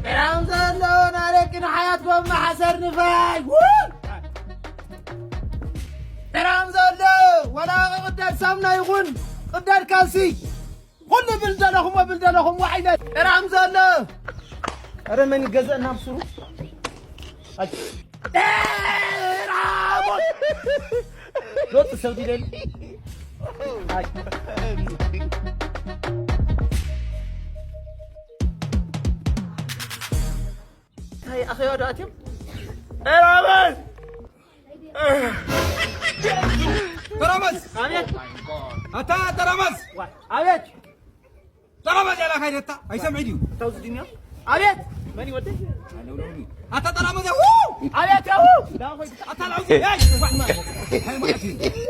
ጥራም ዘሎ ናደቂ ንሓያት ጎማ ሓሰር ንፋይ። ጥራም ዘሎ ወላ ቅዳድ ሳምና ይኹን ቅዳድ ካልሲ ኩሉ ብል ዘለኹም ብል ዘለኹም ዋዒለ። ጥራም ዘሎ። ኧረ መን ይገዘእ ናብ ስሩ? ኣይ። ጥራም። ሎጥ ሰብ ዲደል። ኣይ። እንታይ ኣኸዮ ዶ ኣትዮም? ጠራመዝ! ጠራመዝ! ኣቤት! ኣታ ጠራመዝ! ዋ፣ ኣቤት! ጠራመዝ ያላ ካይደታ ኣይሰምዕ ድዩ? እታው ዝድኛ? ኣቤት! መን ይወደይ? ኣታ ጠራመዝ ያው! ኣቤት ያው! ኣታ ላውዚ! ኣይ!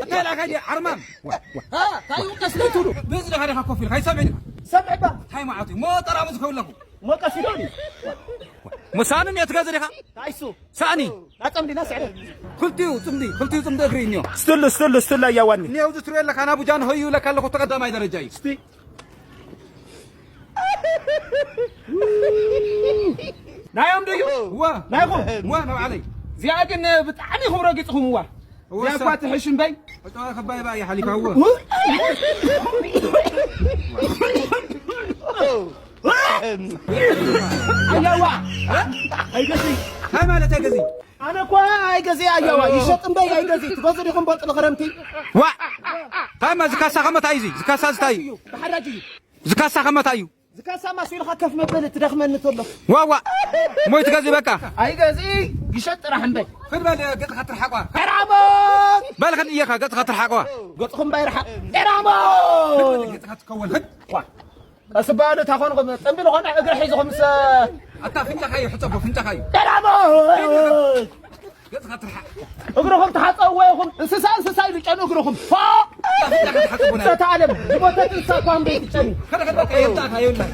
ኣታ ያላ ካይደ ዓርማም! ሃ! ታዩ ቀስለ ትብሉ! ብዚ ደኻ ደኻ ኮፍ ኢልካ ኣይሰምዕ ድዩ? ሰምዕ ባ! እንታይ ማለት እዩ? ሞ ጠራመዝ ከብለኹ? ሞ ቀስ ኢሉ ድዩ? ምሳኑ እኒኦ ትገዝእ ዲኻ? ታይሱ። ሳእኒ። ናጸም ዲና ስዕረ። ክልቲኡ ጽምዲ፣ ክልቲኡ ጽምዲ እግሪ እኒኦ። ስትል፣ ስትል፣ ስትል ኣያዋኒ። እኒኦ እዚ ትሪኦ ኣለካ ናቡ ጃን ሆዩ ለካ ኣለኹ ተቐዳማይ ደረጃ እዩ። እስቲ። ናዮም ድዩ? እወ። ናይኹም? እወ፣ ናብዓለይ። እዚኣ ግን ብጣዕሚ ኢኹም ረጊጽኹምዋ። እወ፣ እዚኣ እሳ። እኳ ትሕሽ እምበይ። ዕጫዋ ከባይ ባይ ሓሊፋ፣ እወ። ኣያዋ። ኣይገዚ። እንታይ ማለት ኣይገዚ? ኣነ እኮ ኣይገዚ ኣያዋ። ይሸጥ እምበይ ኣይገዚ። ትገዙ ዲኹም በጥሪ ክረምቲ? ዋ! ታይማ ዝካሳ ከመታ እዩ እዚ? ዝካሳ ዝታይ እዩ? እዩ። ብሓራጅ እዩ። ዝካሳ ከመታ እዩ? ዝካሳ ማስቢልካ ከፍ መበል ትደኽመኒ ተሎ። ዋ፣ ዋ! ሞይ ትገዚ በቃ። ኣይገዚ። ይሸጥ ጥራሕ እምበይ። ክድ በል ገጽኻ ትርሓቋ። ቀራቦት! በል ክድ እየኻ ገጽኻ ትርሓቋ። ገጽኹም ባይርሓቕ። ቀራቦት! ገጽኻ ትከወል። ክድ። ዋ! ቀስ በሉ፣ እታ ኾንኩም፣ ጽምብል ኾነ እግሪ ሒዝኹም ምስ ኣታ ፍንጫኻ እዩ፣ ሕጸቦ ፍንጫኻ እዩ። ቀዳሞት! ገጽኻ ትርሓቕ። እግርኹም ተሓጸብዎ ኢኹም፣ እንስሳ፣ እንስሳ ኢሉ ጨኑ እግርኹም። ፎ! ኣታ ፍንጫኻ ትሓጸቦ ናይ እንስሳት ዓለም፣ ዝሞተት እንስሳ እኳ እምበይ ትጨኒ። ከደ፣ ከደ፣ ከደ፣ የብላኻ፣ የብላኻ።